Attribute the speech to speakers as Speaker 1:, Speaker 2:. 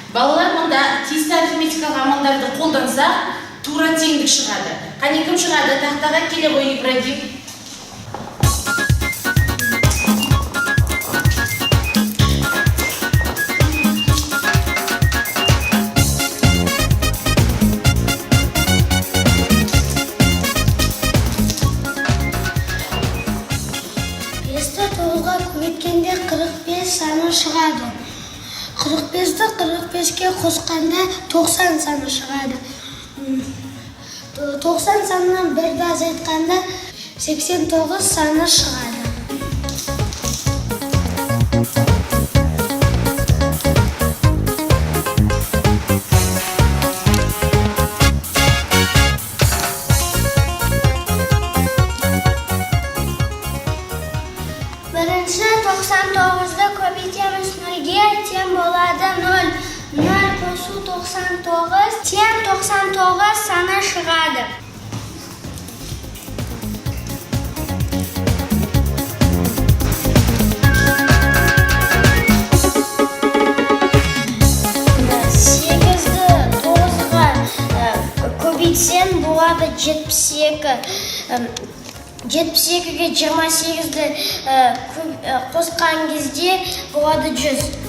Speaker 1: Балалар, мұнда тиісті арифметикалық амалдарды қолдансақ, тура теңдік шығады. Қане, кім шығады? Тақтаға келе ғой, Ибрагим.
Speaker 2: Бесті тоғызға көбейткенде 45 саны шығады. 45-ті 45-ке қосқанда 90 саны шығады. 90 санынан бірді азайтқанда 89 саны шығады. Бірінші 99-ды көбейтеміз нөлге, тең болады 0. 0 қосу 99, тең 99 саны шығады. Сегізді тоғызға көбейтсең, болады 72. 72-ге 28-ді қосқан кезде болады 100.